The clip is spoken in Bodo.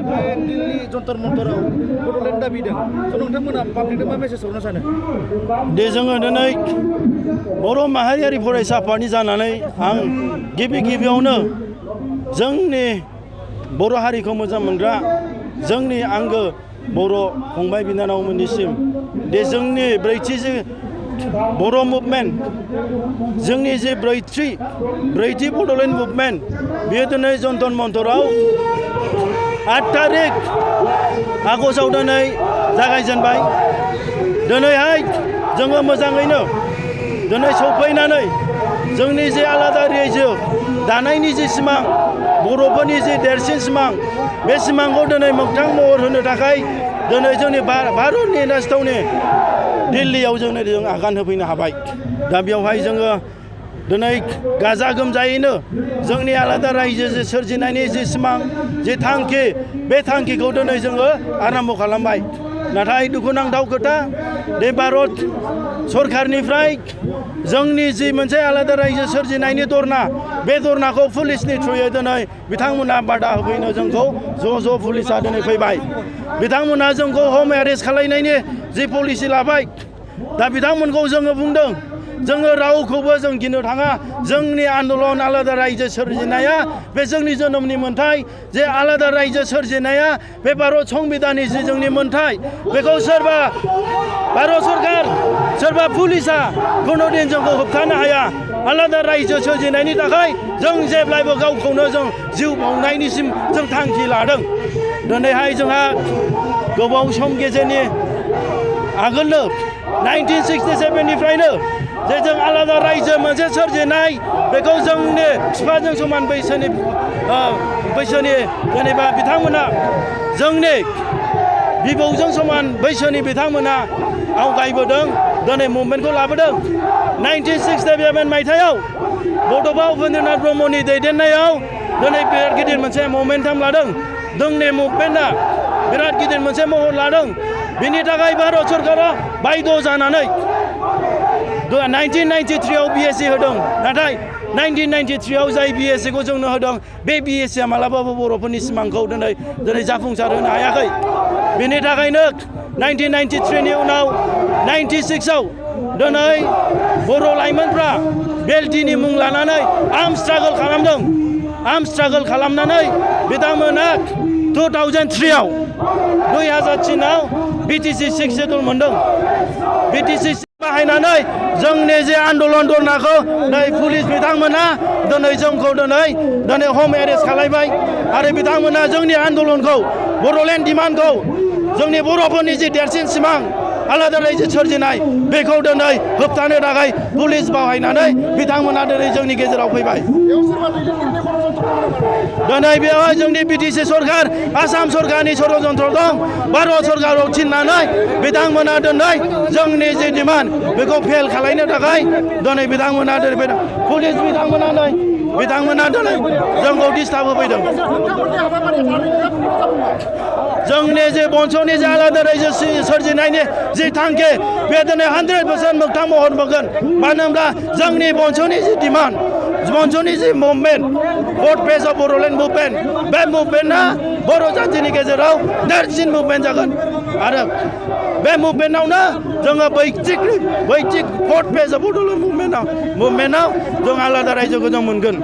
दिल्ली जन्तर मन्तराव बड'लेण्ड दाबिदों नोंथांमोना पाब्लिकनो मा मेसेज हरनो सानो? दे जोङो दिनै बर' माहारियारि फरायसा आफादनि जानानै आं गिबियावनो जोंनि बर' हारिखौ मोजां मोनग्रा जोंनि आंगो बर' फंबाय बिनानावमोननिसिम दे जोंनि ब्रैथि जे बर' मुभमेन्ट जोंनि जे ब्रैथि बड'लेण्ड मुभमेन्ट बेयो दिनै जन्तर मन्तराव 8 तारिख आगष्टआव दिनै जागायजेनबाय। दिनैहाय जोङो मोजाङैनो दिनै सफैनानै जोंनि जे आलादा रायजो दानायनि जे सिमां बर'फोरनि जे देरसिन सिमां बे सिमांखौ दिनै मोगथां महर होनो थाखाय दिनै जोंनि भारतनि राजथावनि दिल्लीयाव जों आगान होफैनो हाबाय। दा बेवहाय जोङो दिनै गाजा गोमजायैनो जोंनि आलादा रायजो जे सोरजिनायनि जे सिमां जे थांखि बे थांखिखौ दिनै जोङो आराम्भ खालामबाय। नाथाय दुखुनांथाव खोथा बे भारत सरकारनिफ्राय जोंनि जि मोनसे आलादा रायजो सोरजिनायनि धरना बे धरनाखौ पुलिसनि थ्रुयै दिनै बिथांमोना बादा होफैनो जोंखौ ज' पुलिसा दिनै फैबाय। बिथांमोना जोंखौ हम एरेस्ट खालामनायनि जि पलिसि लाबाय। दा बिथांमोनखौ जोङो बुंदों जोङो रावखौबो जों गिनो थाङा। जोंनि आन्दलन आलादा रायजो सोरजिनाया बे जोंनि जोनोमनि मोन्थाय जे आलादा रायजो सोरजिनाया बे भारत संबिधाननि जि जोंनि मोन्थाय बेखौ सोरबा भारत सरकार सोरबा पुलिसा खुनुदिन जोंखौ होबथानो हाया। आलादा रायजो सोरजिनायनि थाखाय जों जेब्लायबो गावखौनो जों जिउ बाउनायनिसिम जों थांखि लादों। दिनैहाय जोंहा गोबाव सम गेजेरनि आगोलनो 1967निफ्रायनो जे जों आलादा रायजो मोनसे सोरजिनाय बेखौ जोंनि बिफाजों समान बैसोनि जेनेबा बिथांमोना जोंनि बिबौजों समान बैसोनि बिथांमोना आवगायबोदों दिनै मुभमेन्टखौ लाबोदों। 1967 मायथाइयाव बड'फा उपेन्द्रनाथ ब्रह्मनि दैदेननायाव दिनै बिराद गिदिर मोनसे ममेन्टाम लादों। जोंनि मुभमेन्टआ बिराद गिदिर मोनसे महर लादों। बिनि थाखाय भारत सरकारा बायद' जानानै 1993आव BSc होदों। नाथाय 1993आव जाय BScखौ जोंनो होदों बे BScआ मालाबाबो बर'फोरनि सिमांखौ दिनै जाफुंसार होनो हायाखै। बेनि थाखायनो 1993नि उनाव 96आव दिनै बर' लाइमोनफ्रा बेलटिनि मुं लानानै आर्म स्ट्रागल खालामदों। आर्म स्ट्रागल खालामनानै बिथांमोना 2003आव 2003आव BTC 6 सेडुल मोनदों। BTC बाहायनानै जोंनि जे आन्दलन धरनाखौ नै पुलिस बिथांमोना दिनै जोंखौ दिनै हम एरेस्ट खालामबाय आरो बिथांमोना जोंनि आन्दलनखौ बड'लेण्ड डिमान्डखौ जोंनि बर'फोरनि जि देरसिन सिमां आलादा रायजो सोरजिनाय बेखौ दिनै होबथानो थाखाय पुलिस बाहायनानै बिथांमोना दिनै जोंनि गेजेराव फैबाय। दिनै बेवहाय जोंनि BTC सरकार आसाम सरकारनि षड्यन्त्र दं। भारत सरकारखौ थिननानै बिथांमोना दिनै जोंनि जि डिमान्ड बेखौ फेल खालामनो थाखाय दिनै बिथांमोना पुलिस बिथांमोना दिनै जोंखौ डिस्टार्ब होफैदों। जोंनि जे बंस'नि जे आलादा रायजो सोरजिनायनि जि थांखि बे दिनै 100% मोगथां महर मोनगोन। मानो होनब्ला जोंनि बंस'नि जि डिमान्ड बंस'नि जि movement 4th phase of Bodoland movement बे मुभमेन्टआ बर' जाथिनि गेजेराव देरसिन मुभमेन्ट जागोन आरो बे मुभमेन्टआवनो जोङो बैथिक 4th फेज अफ बड'लेण्ड मुभमेन्टआव जों आलादा रायजोखौ जों मोनगोन।